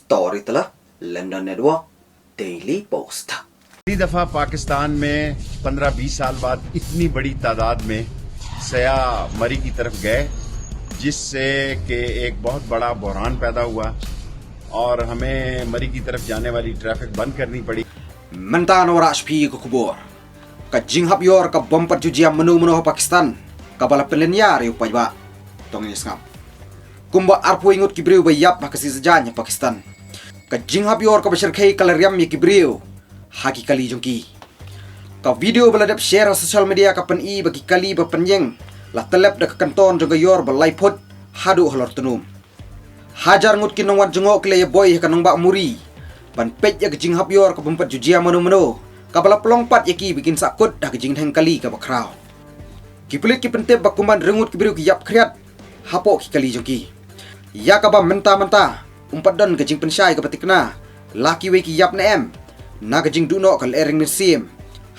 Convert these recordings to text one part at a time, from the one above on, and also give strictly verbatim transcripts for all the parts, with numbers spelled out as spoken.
Storyteller, London Network, Daily Post. पहली दफा पाकिस्तान में पन्द्रह बीस साल बाद इतनी बड़ी तादाद में सयाह मरी की तरफ गए, जिससे कि एक बहुत बड़ा बहरान पैदा हुआ और हमें मरी की तरफ जाने वाली ट्रैफिक बंद करनी पड़ी। Mynta na warah shpi ka khubor. Ka jinghap yor ka bom pat jujia mano mano ha Pakistan, kaba la pynlynñiar ïa u paidbah. Tong ïa sngap. Kumba arphew ngut ki briew ba ïap ha ka sisajan ha Pakistan. Ka jinghap yor kaba shyrkhei ka la riam ïa ki briew ha ki kali jong ki. Ka video ba la dep share ha social media ka pyni ba ki kali ba pynïeng la tyllep da ka kynton jong ka yor ba lai phut haduh halor tnum. Hajar ngut ki nongwan jngoh ki la ïaboi ha ka nongbah Muri ban peit ïa ka jinghap yor ka bym pat jujia mano mano, kaba la pynlong pat ïa ki ba kin sahkut ha ka jingneng kali kaba khraw. Ki pulit ki pyntip ba kumban ri ngut ki briew ki ïap khriat hapoh ki kali jong ki. Ïa kaba mynta mynta um pat don ka jingpynshai kaba thikna la kiwei ki ïap ne em na ka jingduhnoh ka lehriang mynsiem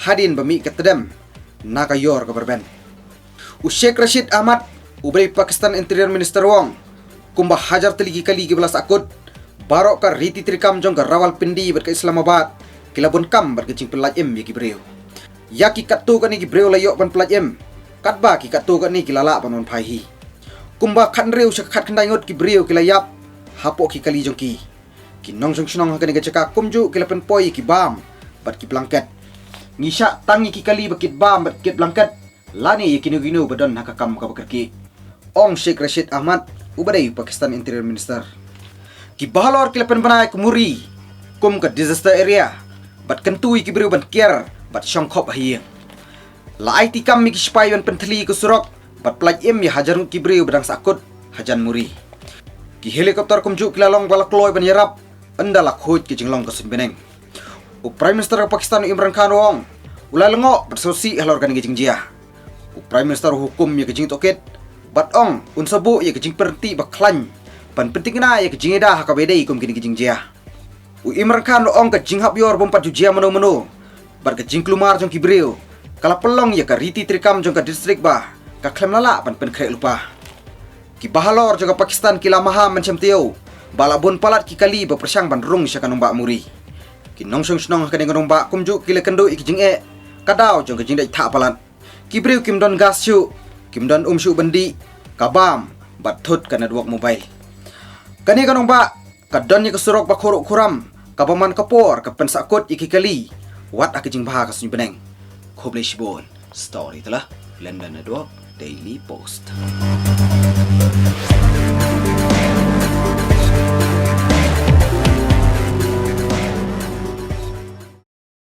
hadien ba mih ka tdem na ka yor kaba rben. U Sheikh Rashid Ahmad, u ba dei Pakistan Interior Minister, u ong kumba hajar tylli ki kali kiba la sahkut, baroh ka riti treikam jong ka Rawalpindi bad ka Islamabad ki la bun kam bad ka jingpynlait im ïa ki briew. Ïa ki katto katne ki briew la ïoh ban pynlait im, katba ki katto katne ki la lah ban wan phai hi. Kumba khathynriew sha khatkhyndai ngut ki briew ki la ïap hapoh ki kali jong ki. Ki nongshong shnong ha kane ka jaka kumjuh ki la pynpoi ïa ki bam bad ki blanket. Ngi shah tang ïa ki kali ba kit bam bad kit blanket lane ïa kino kino ba don ha ka kam kaba kyrkieh, ong Sheikh Rashid Ahmad, u ba dei Pakistan Interior Minister. Ki bahalor ki la pynbna ïa ka Muri kum ka disaster area bad kyntu ïa ki briew ban kiar bad shong khop ha ïing. La aiti kam ïa ki sipai ban pynthylli ïa ka surok bad pynlait im ïa hajar ngut ki briew ba dang sahkut hajan Muri. Ki helicopter kumjuh ki la long ba la kloi ban ïarap ynda la khuid ka jinglong ka suiñbneng. U Prime Minister ka Pakistan, u Imran Khan, u ong u la lyngngoh bad sngewsih halor kane ka jingjia. U Prime Minister u hukum ïa ka jingtohkit bad ong un sa buh ïa ka jingpyrthei ba khlaiñ ban pynthikna ïa ka jingïada ha kaba ïadei kum kine ki jingjia. U Imran Khan u ong ka jinghap yor bym pat jujia mano mano bad ka jingkulmar jong ki briew ka la pynlong ïa ka riti treikam jong ka distrik ba ka khlem lah ban pynkhreh lypa. Ki bahalor jong ka Pakistan ki la maham ban shem taïew ba la bun palat ki kali ba pyrshang ban rung sha ka nongbah Muri. Ki nongshong shnong ha kane ka nongbah kumjuh ki la kynduh ïa ka jingeh ka daw jong ka jingdei thah palat. Ki briew kim don gas shuh, kim don um shuh ban dih, ka bam bad thut ka network mobile. Kane ka nongbah ka don ïa ka surok ba khuruh khuram kaba man ka por ka pynsahkut ïa ki kali wat ha ka jingbha ka suiñbneng. Khublei shibun. Storyteller, London Network, Daily Post.